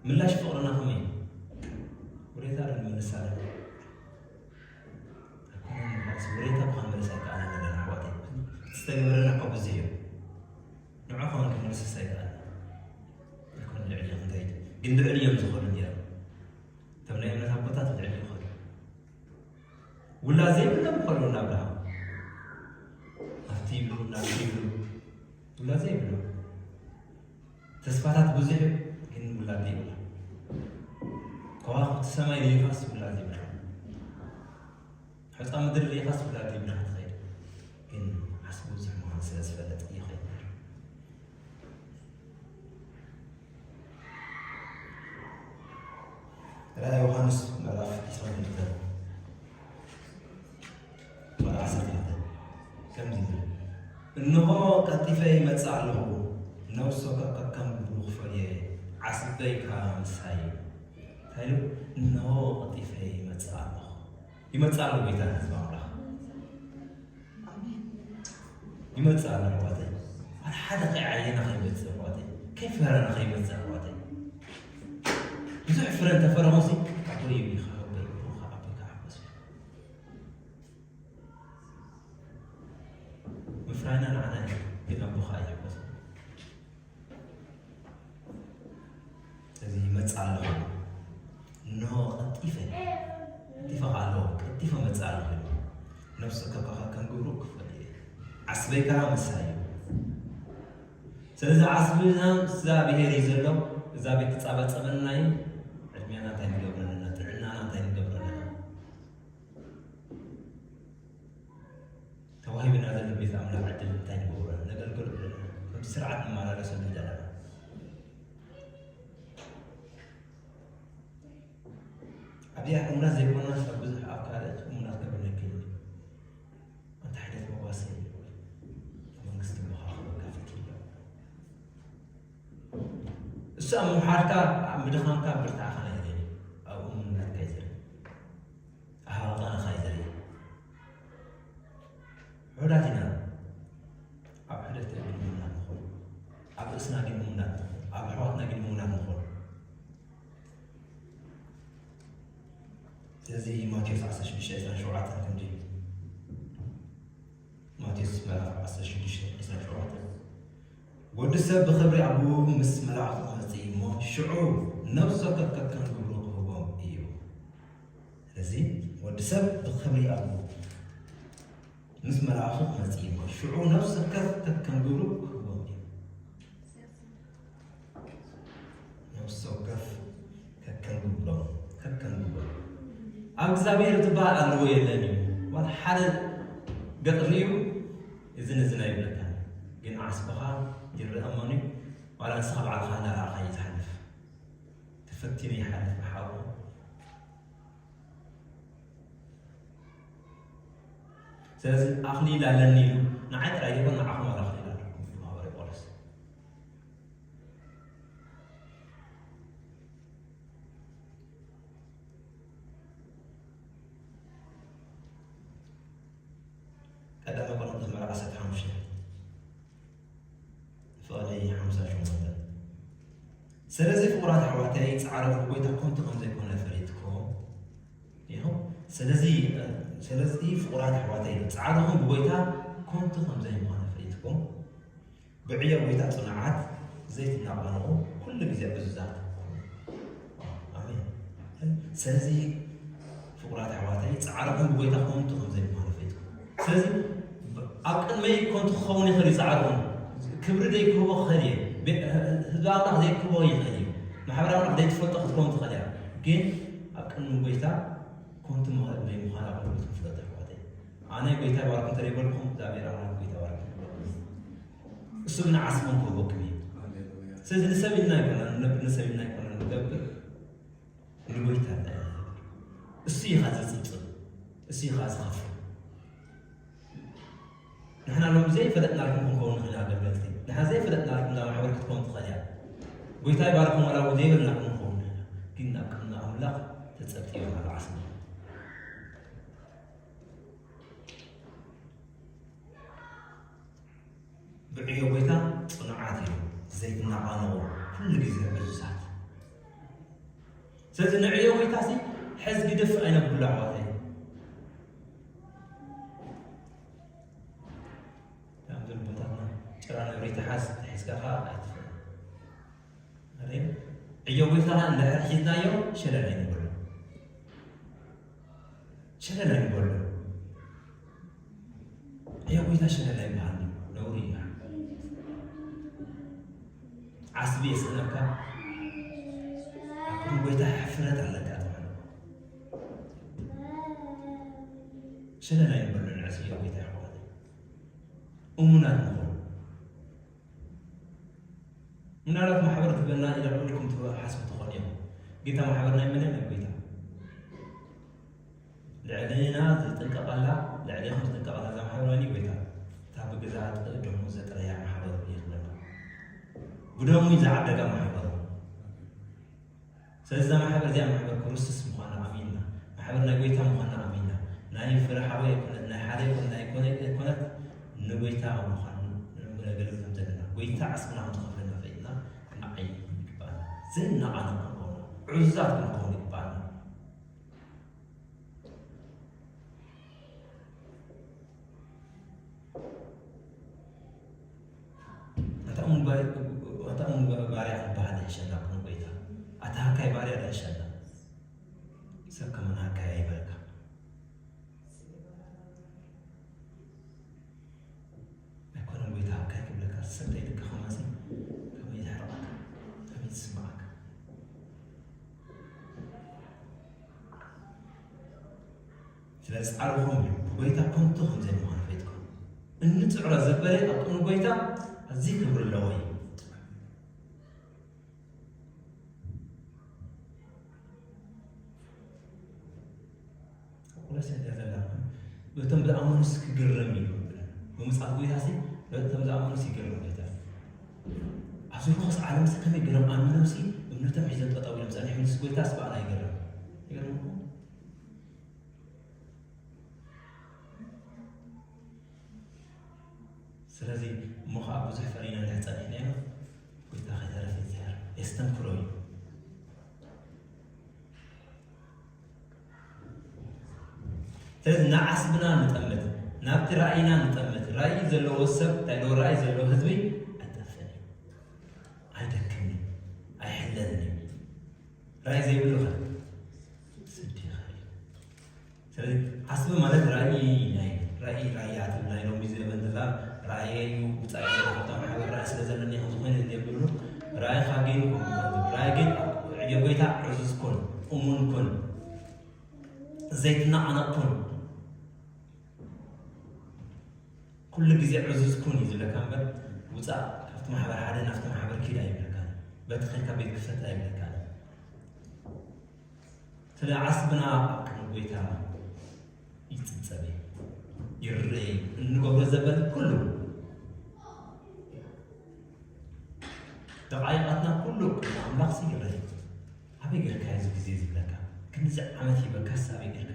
ምላሽ ፍቕርና ከመይ እዩ? ውሬታ ዶ ንመልስ ኣለና? ኣይኮነን፣ ንመልስ ውሬታ ብኻ ንመልስ ኣይከኣለን ኣለና ኣሕዋተይ። ዝተገበረና እኮ ብዙሕ እዩ። ንዑ ከውን ክንመልስስ ኣይከኣልን። ኣይኮነን ልዕሊ እዮም እንታይ ግን ልዕሊ እዮም ዝኾኑ ነይሮም። እቶም ናይ እምነት ኣቦታት ልዕሊ ይኾኑ። ውላ ዘይብሎም ይኾኑ ንኣብርሃም ኣብቲ ይብሉ ናብቲ ይብሉ ውላ ዘይብሎም ተስፋታት ብዙሕ እዩ ግን ውላ ዘይብላ ከዋክብቲ ሰማይ ሪኢኻስ ውላ ዘይብላ ሕፃ ምድሪ ሪኢኻስ ውላ ዘይብላ ትኸይድ ግን ዓስቢ ብዙሕ ምዃኑ ስለ ዝፈለጥ ይኸይድ ራእይ ዮሃንስ ምዕራፍ ዕስራን ክልተን ቁጽሪ ዓሰርተ ክልተ ከምዚ ይብል፣ እንሆ ቀልጢፈ ይመጽእ ኣለኹ፣ ነፍሲ ወከፍ ከከም ግብሩ ክፈልዮ እየ፣ ዓስበይ ከኣ ምሳይ እዩ። እንታይ ኢሉ? እንሆ ቀልጢፈ ይመጽእ ኣለኹ። ይመጽእ ኣሎ ጌታ ህዝቢ ኣምላኽ። ይመጽእ ኣሎ ኣሕዋተይ። ዋላ ሓደ ከይዓየና ከይመጽእ ኣሕዋተይ። ከይፈረና ከይመጽእ ኣሕዋተይ። ብዙሕ ፍረ እንተፈረሙሲ ኣቦይ ይብልካ ኣቦይ ይብልካ ኣቦይ ክሓጎስ እዩ። ምፍራይና ንዓና እዩ ግን ኣቦኻ ኣይሕጎስ እዚ ይመጽእ ኣለኹ እንሆ ቀልጢፈ ቀልጢፈ ከ ኣለኹ ቀልጢፈ መጽእ ኣለኹ ነፍሲ ከካኻ ከም ግብሩ ክፈል እየ ዓስበይ ከኣ ምሳይ እዩ ስለዚ ዓስብና እዛ ብሄር እዩ ዘሎ እዛ ቤት ትጻባጸበና እዩ ዕድሜና እንታይ ንገብረለና ጥዕናና እንታይ ንገብረለና ተዋሂብና ዘሎ ቤት ኣምላኽ ዕድል እንታይ ንገብረሉ ነገልገሉ ኣለና ከምቲ ስርዓት ንመላለሰሉ ዘለና ኣብዚኣ እሙናት ዘይኮና ካብ ብዙሕ ኣብ ካልእ እሙናት ክብር ነክእል ኣንታ ሕደት መጓሰ መንግስቲ ምዃ ክበካ ፈትሎ እሱ ኣብ ምምሓርካ ኣብ ምድኻምካ ብርታዕኻ ናይ ዘርኢ ኣብ እሙንነትካ ይዘርኢ ኣሃባጣንኻ ይዘርኢ ውሑዳት ኢና ኣብ ሕደት ግን እሙናት ንኾን ኣብ ርእስና ግን እሙናት ንኾን ኣብ ኣሕዋትና ግን እሙናት ንኾን ስለዚ ማቴዎስ ዓሰርተ ሽዱሽተ ዕስራን ሸውዓተን ከምዚ ማቴዎስ ምዕራፍ ዓሰርተ ሽዱሽተ ዕስራን ሸውዓተን ወዲ ሰብ ብኽብሪ ኣቦኡ ምስ መላእኽቱ ክመጽእ እሞ ሽዑ ነፍሲ ወከፍ ከከም ግብሩ ክህቦም እዩ። ስለዚ ወዲ ሰብ ብኽብሪ ኣቦኡ ምስ መላእኽቱ ክመጽእ እሞ ሽዑ ነፍሲ ወከፍ ከከም ግብሩ ክህቦም እዩ። ነፍሲ ወከፍ ከከም ግብሮም ከከም ግብሮም ኣብ እግዚኣብሔር ዝበሃል ኣለዎ የለን እዩ ዋላ ሓደ ገጽ ርእዩ እዝን እዝን ኣይብለካን ግን ዓስብኻ ይረአ እሞኒ ዋላ ንስኻ ባዕልኻ እንዳረኣኻ እዩ ዝሓልፍ ተፈቲኑ ይሓልፍ ብሓቁ ስለዚ ኣኽሊል ኣለኒ ኢሉ ንዓይ ጥራይ ዘይኮን ንዓኹም ኣኽሊል ኣለኩም ኢሉ ሃዋርያ ጳውሎስ ቀዳማይ ቆሮንቶስ ምዕራፍ ዓሰርተ ሓሙሽተ ፍቕዲ ሓምሳ ሸሞንተ ስለዚ ፍቑራት ኣሕዋተይ ጻዕረኹም ጎይታ ኮንቱ ከም ዘይኮነ ፈሊጥኩም ኢኹም ስለዚ ስለዚ ፍቑራት ኣሕዋተይ ጻዕረኹም ብጎይታ ኮንቱ ከም ዘይምዃነ ፈሊጥኩም ብዕዮ ጎይታ ጽኑዓት ዘይትናቐንቑ ኩሉ ግዜ ዕዙዛት ኩኑ። ኣሜን። ስለዚ ፍቑራት ኣሕዋተይ ጻዕርኹም ብጎይታ ኮንቱ ከም ዘይምዃኑ ፈሊጥኩም። ስለዚ ኣብ ቅድመይ ኮንቱ ክኸውን ይኽእል እዩ ጻዕርኹም። ክብሪ ዘይክህቦ ክኽእል እየ። ህዝቢ ኣምላኽ ዘይክህቦ ይኽእል እዩ። ማሕበር ኣምላኽ ዘይትፈልጦ ክትከውን ትኽእል እያ። ግን ኣብ ቅድሚ ጎይታ ኮንቱ ዘይምዃን ኣገልግሎትኩም ፍለጡ ኣሕዋተይ። ኣነ ጎይታ ይባርኩም እንተ ዘይበልኩም እግዚኣብሔር ኣምላኽ ጎይታ ይባርኩም። እሱ ግን ዓስቦም ክህበኩም እዩ ስለዚ ንሰብ ኢልና ኣይኮነን ንነብር ንሰብ ኢልና ኣይኮነን ንገብር ንጎይታ እንታይ ንገብር እሱ ኢኻ ዝፅብፅብ እሱ ኢኻ ዝኸፍል ንሕና ሎም ዘይፈለጥናልኩም ክንከውን ንኽእል ኢና ኣገልገልቲ። ንሕና ዘይፈለጥናልኩም ናብ ማሕበር ክትከውን ትኽእል እያ። ጎይታ ይባርኩም፣ ዋላ እውን ዘይበልናልኩም ንኸውን ንኽእል ኢና። ግን ናብ ቅድሚ ኣምላኽ ተጸብጢበና ንዓስና። ብዕዮ ጎይታ ጽኑዓት እዮም፣ ዘይትናቓነቑ፣ ኩሉ ግዜ ዕዙዛት። ስለዚ ንዕዮ ጎይታ ሲ ሕዝ ግድፍ ኣይነብሉ ኣሕዋተይ። ከምዚ ልቦታትና ጭራ ነብሪ ተሓዝ ተሒዝካ ከዓ ኣይትፍእን። ኣሬ ዕዮ ጎይታ እንድሕር ሒዝናዮ ሸለል ኣይንበሎ። ሸለል ኣይንበሎ። ዕዮ ጎይታ ሸለል ኣይበሃል፣ ነውሪ እዩ። ዓስቢ የስእነካ፣ ኣብ ቅድሚ ጎይታ ሕፍረት ኣለካ ተባህለ። ሸለል ኣይንበሎ ንዕስ ዕዮ ጎይታ ይሕዋት። እሙናት ንኾን። ምናልባት ማሕበር ትበልና ኢለ ልዑል ኢልኩም ትሓስቡ ትኾኑ እዮም። ጌታ ማሕበር ናይ መን? ናይ ጎይታ። ልዕሌና ዝጥንቀቐላ፣ ልዕሌኹም ዝጥንቀቐላ እዛ ማሕበር መን እዩ? ጎይታ። እታ ብግዛእ ደሙ ዘጥረያ ማሕበር እዩ ዝብለና። ብደሙ እዩ ዝዓደጋ ማሕበር። ስለዚ እዛ ማሕበር እዚኣ ማሕበር ክርስቶስ ምዃና ኣሚንና፣ ማሕበር ናይ ጎይታ ምዃና ኣሚንና፣ ናይ ፍረ ሓዊ ኣይኮነት፣ ናይ ሓደ ይኹን ናይ ኮነ ኣይኮነት፣ ንጎይታ ምዃኑ ነገልግል ከም ዘለና፣ ጎይታ ዓስብና ከም ዝኸፍለና ፈሊጥና ክንዓይ ይግባኣና። ዘይነቓነቕ ክንከውን፣ ዕዙዛት ክንከውን ይግባኣና። ኣታ እሙን ባሪ-፣ ኣታ እሙን ባ-፣ ባርያ ክበሃል ይሕሸና፣ ቅድሚ ጎይታ። ኣታ ሃካይ ባርያ ይሕሸና። ሰብ ከመን ሃካይ ኣይበልካ። ኣይኮነን ጎይታ ሃካይ ክብለካ፣ ሰብ ተይልካ ከማሲ ከመይ ተሕርቐካ፣ ከመይ ትስምዓካ? ስለዚ ጻዕርኹም እዩ፣ ብጎይታ ከንቱ ከም ዘይምዃኑ ፈሊጥኩም። እንጽዕሮ ዘበለ ኣብ ቅድሚ ጎይታ ኣዝዩ ክብሪ ኣለዎ እዩ። ኣብ ቆሎሴ እንድያ ዘላ፣ በቶም ዝኣመኑስ ክግረም እዩ። ብምጽኣት ጎይታሲ በቶም ዝኣመኑስ ይግረም ጎይታ። ኣብዚ ርኹስ ዓለምሲ ከመይ ገይሮም ኣሚኖምሲ እምነቶም ሒዞም ጠጠው ኢሎም ጸኒሖምስ ጎይታስ ብኣና ይግረም። ይገርመኩም። ስለዚ እሞ ኸዓ ብዙሕ ፈሪና እንድሕር ጸኒሕና ኢና፣ ጎይታ ከይተረፈ እግዚኣብሔር የስተንክሮ እዩ። ስለዚ ንዓስብና ንጠምት፣ ናብቲ ራእይና ንጠምት። ራእይ ዘለዎ ሰብ፣ እንታይ ዶ ራእይ ዘለዎ ህዝቢ ኣይጠፍእን እዩ፣ ኣይደክምን እዩ፣ ኣይሕለልን እዩ። ራእይ ዘይብሉ ኸ ስዲ ይኸእል እዩ። ስለዚ ዓስቢ ማለት ራእይ ናይ ራእይ ራእያ ትብል ናይ ሎሚ ዘበን ዘላ ራእየይ እዩ፣ ብጻይ ካብታ ማሕበር ራእይ ስለ ዘለኒ ከም ዝኾነ የብሉ። ራእይኻ ግን ራእይ ግን ዕዮ ጎይታ ዕዙዝ ኩን፣ እሙን ኩን፣ ዘይትነቓነቕ ኩን። ኩሉ ግዜ ዕዙዝ ኩን እዩ ዝብለካ እምበር፣ ውጻእ ካብቲ ማሕበር ሓደ ናብቲ ማሕበር ኪድ ኣይብለካን። በቲ ኸድካ ቤት ክፈት ኣይብለካን። ስለ ዓስብና ኣብ ቅድሚ ጎይታ ይጽብጸብ እዩ፣ ይርአ እዩ። እንገብሮ ዘበን ኩሉ ደቓይቓትና ኩሉ ቅድሚ ኣምላኽሲ ይርአ እዩ። ኣበይ ጌርካዮ እዚ ግዜ ዝብለካ፣ ክንዚ ዓመት ሂበካስ ኣበይ ጌርካዮ?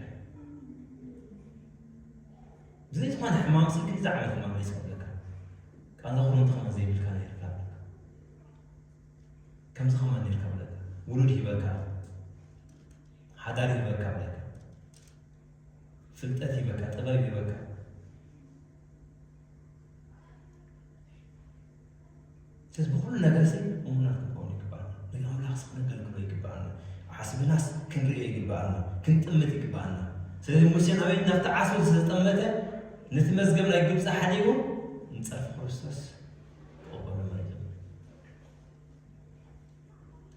ብዘይ ዝኾነ ሕማምሲ ክንዚ ዓመት ሕማም ሬስ ክብለካ፣ ቃንዛ ክረምቲ ከማን ዘይብልካ ነይርካ ብለካ። ከምዚ ከማን ነይርካ ብለካ። ውሉድ ሂበካ፣ ሓዳር ሂበካ ብለካ። ፍልጠት ሂበካ፣ ጥበብ ሂበካ። ስለዚ ብኹሉ ነገርሲ እሙናት ክንከውን ይግባኣና። ንኣምላኽሲ ክነገልግሎ ይግባኣና። ዓስብናስ ክንርእዮ ይግባኣና። ክንጥምት ይግባኣና። ስለዚ ሙሴ ናበይ ናብቲ ዓስቢ ዝተጠመተ ነቲ መዝገብ ናይ ግብፂ ሓዲጉ ንፀርፊ ክርስቶስ ክቕበሎ መሪጹ።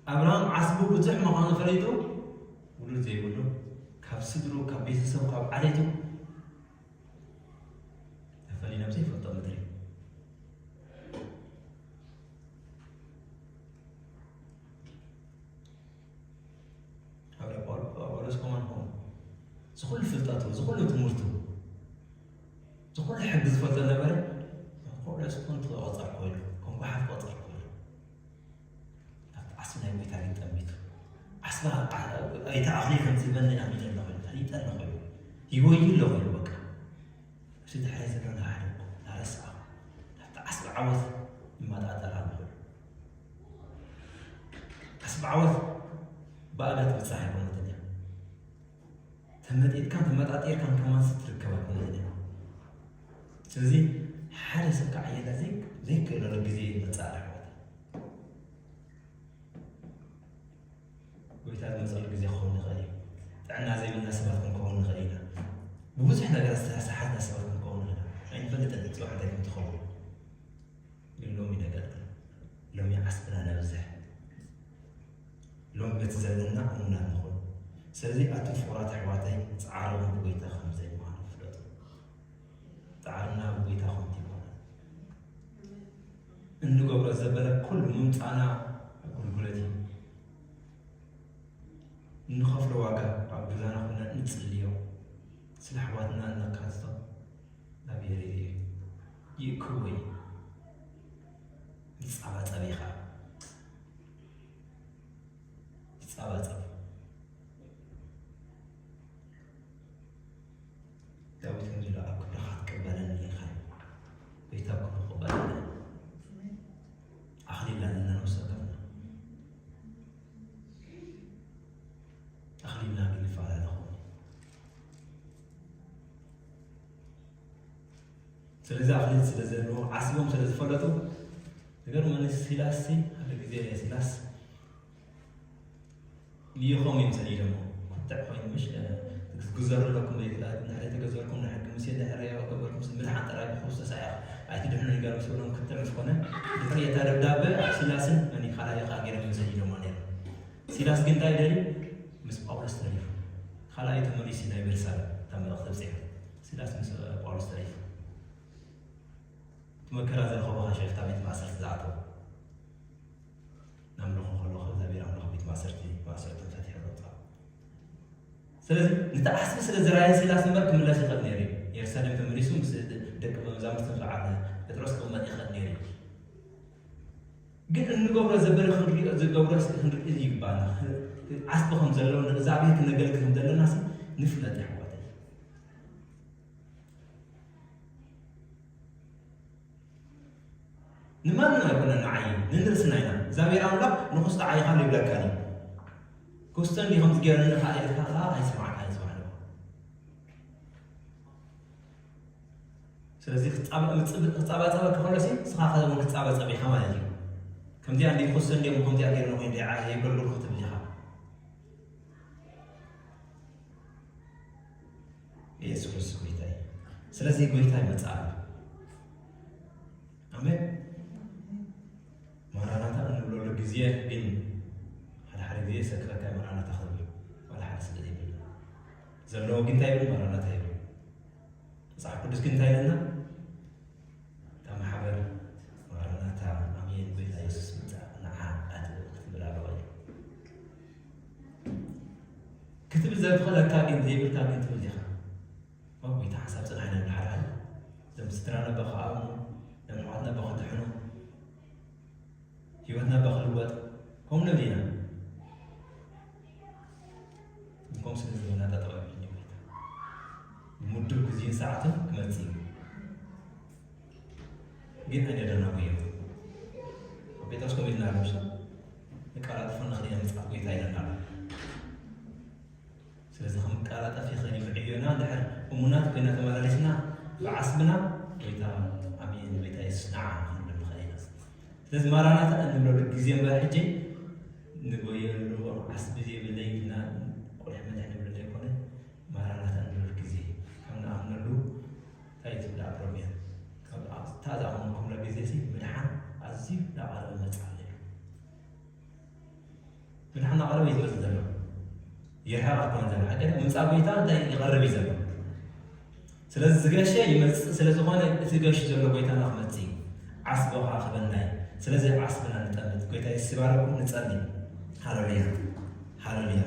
ኣብርሃም ዓስቡ ብዙሕ ምዃኑ ፈሊጡ ውሉድ ዘይብሉ ካብ ስድሩ ካብ ቤተሰቡ ካብ ዓሌቱ ተፈሊዩ ናብ ዘይፈልጦ ምድሪ። ሃዋርያ ጳውሎ-፣ ጳውሎስ ከማን ከምኡ። ዝኹሉ ፍልጠቱ፣ ዝኹሉ ትምህርቱ፣ ኩሉ ሕጊ ዝፈልጦ ነበረ። ኩሉ ስፖንት ቆጸር ኮይኑ፣ ከም ጓሓፍ ቆጸር ኮይኑ። ኣብቲ ዓስቢ ናይ ጎይታ ግን ጠሚቱ። ዓስባ፣ ዓ-፣ ኣይታ ኣኽሊ ከም ዝህበኒ ኣሚነ ኣለኹ ኢሉ፣ ፈሊጠ ኣለኹ ኢሉ። ይጎይ ኣለኹ ኢሉ በቃ። እቲ ድሕረይ ዘሎ ናሓደኩ፣ ናረሳኹ። ናብቲ ዓስቢ ዓወት ይመጣጠር ኣለኹ ኢሉ። ዓስቢ ዓወት ብኣጋ ትብጻሕ ኣይኮነትን እያ። ተመጢጥካን ተመጣጢርካን ከማን ትርከብ ኣይኮነትን እያ። ስለዚ ሓደ ሰብ ክዓየላ ዘይ-፣ ዘይክእለሉ ግዜ ይመጽእ ኣሎ ኣሕዋት። ጎይታ ዝመጸሉ ግዜ ክኸውን ይኽእል እዩ። ጥዕና ዘይብልና ሰባት ክንከውን ንኽእል ኢና። ብብዙሕ ነገር ዝተሰሓትና ሰባት ክንከውን ንኽእል ኢና። ኣይንፈልጥን ጽባሕ እንታይ ከም ትኸውን። ግን ሎሚ ነገር ግን፣ ሎሚ ዓስብና ነብዝሕ። ሎሚ በቲ ዘለና እሙናት ንኹን። ስለዚ ኣቱም ፍቑራት ኣሕዋተይ፣ ጻዕርኹም ብጎይታ ከም ዘይምዃኑ ፍለጡ። ጻዕርና ብጎይታ ከምቲ ይኾነ። እንገብሮ ዘበለ ኩሉ ምምጻእና ኣገልግሎት እዩ። እንኸፍሎ ዋጋ ኣብ ገዛና ኮነ እንጽልዮ፣ ስለ ኣሕዋትና እነካትቶ፣ እግዚኣብሔር እዩ። ይእክቦ እዩ። ይጻባጸብ ኢኻ። ይጻባጸብ። ዳዊት ከምዚ ኢሉ፣ "ኣብ ክንድኻ ትቅበለኒ ኢኻ፣ ጎይታ ኣብ ክንዱ ክቅበለኒ ኣኽሊል ኣለና፣ ነብሲ ወከፍና ኣኽሊልና ግን ይፈላለኹ። ስለዚ ኣኽሊል ስለ ዘለዎ ዓስቦም ስለ ዝፈለጡ፣ ዝገርመኒ ሲላስ ሲ፣ ሓደ ግዜ ሲላስ ልኢኾም እዮም ሰዲዶሞ። ክትዕ ኮይኑ ምሽ፣ እ፣ ክትግዘሩ ኣለኩም፣ ዘይትላ-፣ እንድሕር ዘይተገዘርኩም፣ ንሕጊ ሙሴ እንድሕር ገበርኩም፣ ሲ ምድሓን ጥራይ ብክርስቶስ ኣያ ኣይትድሕኑን እዩ ጋር ምስ በሎም ክትዕ ምስ ኮነ፣ ድሕሪ እታ ደብዳበ ኣብ ሲላስን መን እዩ ካልኣይ ከኣ ገይሮም እዮም ሰዲዶሞ ነይሮም። ሲላስ ግን እንታይ ደልዩ? ምስ ጳውሎስ ተሪፉ። ካልኣይ ተመሊሱ ናይ ቤርሳቤ እታ መልእኽቲ ኣብጺሑ። ሲላስ ምስ ጳውሎስ ተሪፉ። እቲ መከራ ዝረኸቦ ኸዓ ሽዑ እታ ቤት ማእሰርቲ ዝኣተወ። ናምልኹ ከለኹ እግዚኣብሔር ኣምላኽ ቤት ማእሰርቲ፣ ማእሰርቶም ፈቲሑ ዘውፅኣ። ስለዚ ነቲ ዓስቢ ስለ ዝረኣየ ሲላስ እምበር ክምለስ ይኽእል ነይሩ እዩ። የሩሳሌም ተመሊሱ ምስ ደቂ መዛሙርቱ ምስ በዓል ጴጥሮስ ክቕመጥ ይኽእል ነይሩ እዩ። ግን እንገብሮ ዘበለ ክንሪኦ፣ ዝገብሮ ክንርኢ ይግባና። ዓስቢ ከም ዘለዎ ንእግዚኣብሔር ክነገልግል ከም ዘለና ሲ ንፍለጥ ኣሕዋተይ። ንማንም ኣይኮነን ንዓይ፣ ንንርእስና ኢና። እግዚኣብሔር ኣምላኽ ንኹስቶ ዓይኻ ይብለካ እዩ። ክስቶ እንዲ ከምዚ ገይረኒ ኸዓ ኢልካ ኸዓ ኣይስማዕካ፣ ኣይስማዕ። ስለዚ ክጻበ-፣ ክጻበ-፣ ክጻባጸበ ከሎ ሲ ንስኻ ኸ እውን ክትጻባጸብ ኢኻ ማለት እዩ። ከምዚኣ እንዲ ክስቶ እንዲ ከምዚኣ ገይረኒ ኮይኑ ደዓ የገልግልኩ ትብል ኢኻ። ኢየሱስ ክርስቶስ ጎይታ እዩ። ስለዚ ጎይታ ይመጽእ ኣሎ። ኣሜን። ማራናታ እንብለሉ ግዜ ግን ሓደ ሓደ ግዜ ሰክረካ ማራናታ ክብል ዋላ ሓደ ስለ ዘይብልና ዘለዎ ግን እንታይ ይብል? ማራናታ ይብል። መጽሓፍ ቅዱስ ግን እንታይ ኢለና? እታ ማሕበር ማራናታ ኣሜን፣ ጎይታ የሱስ ምጻእ ንዓ ኣትእብ ክትብል ኣለዋ እዩ። ክትብል ዘፍቕደካ ግን ዘይብልካ ግን ትብል ዲኻ? ኣብ ጎይታ ሓሳብ ጽንዓና ንሓድሓድ። እዞም ስድራና በኸ ኣእምኑ፣ እዞም ኣሕዋትና በኸ ድሕኑ፣ ህይወትና በኸ ልወጥ፣ ከምኡ ንብል ኢና። እንኮም ስለ ዝበልና ጠጠው ኣይብልን እዩ ጎይታ። ምዱብ ግዜን ሰዓትን ክመጽእ እዩ። ግን ኣይነደናጉዮ። ኣብ ጴጥሮስ ከምኡ ኢልና ኣሎ፣ ንቀላጥፎ ንኽእል ኢና ምጽኣት ጎይታ ኢለና ኣሎ። ስለዚ ክንቀላጠፍ ይኽእል እዩ። ዕዮና እንድሕር እሙናት ኮይና ተመላሊስና ብዓስብና ጎይታ ኣሜን፣ ጎይታ የሱስ ንዓ ክንብል ንኽእል ኢና። ስለዚ ማራናታ እንብለሉ ግዜ እምበር ሕጂ ንጎየሉ ዓስቢ ዘይብለይ ኢልና ቁልሕ ምልሕ ንብለሉ ኣይኮነ። ማራናታ እንብለሉ ግዜ ከም ንኣምነሉ እንታይ ትብል ኣብ ሮሜ? ካብ እታ ዝኣመንኩምላ ግዜ ሲ ምድሓን ኣዝዩ እናቐረበ ይመጽእ ኣሎ ኢሉ። ምድሓን እናቐረበ እዩ ዝመጽእ ዘሎ። ይርሕቕ ኣይኮነን ዘሎ። ሓቂ ምምጻእ ጎይታ እንታይ ይቐርብ እዩ ዘሎ። ስለዚ ዝገሸ ይመጽእ ስለ ዝኾነ እቲ ገሹ ዘሎ ጎይታና ክመጽእ እዩ። ዓስቢ ኸዓ ክበና እዩ። ስለዚ ዓስብና ንጠምት። ጎይታ የሱስ ይባረኩም። ንጸሊ። ሃሌሉያ። ሃሌሉያ።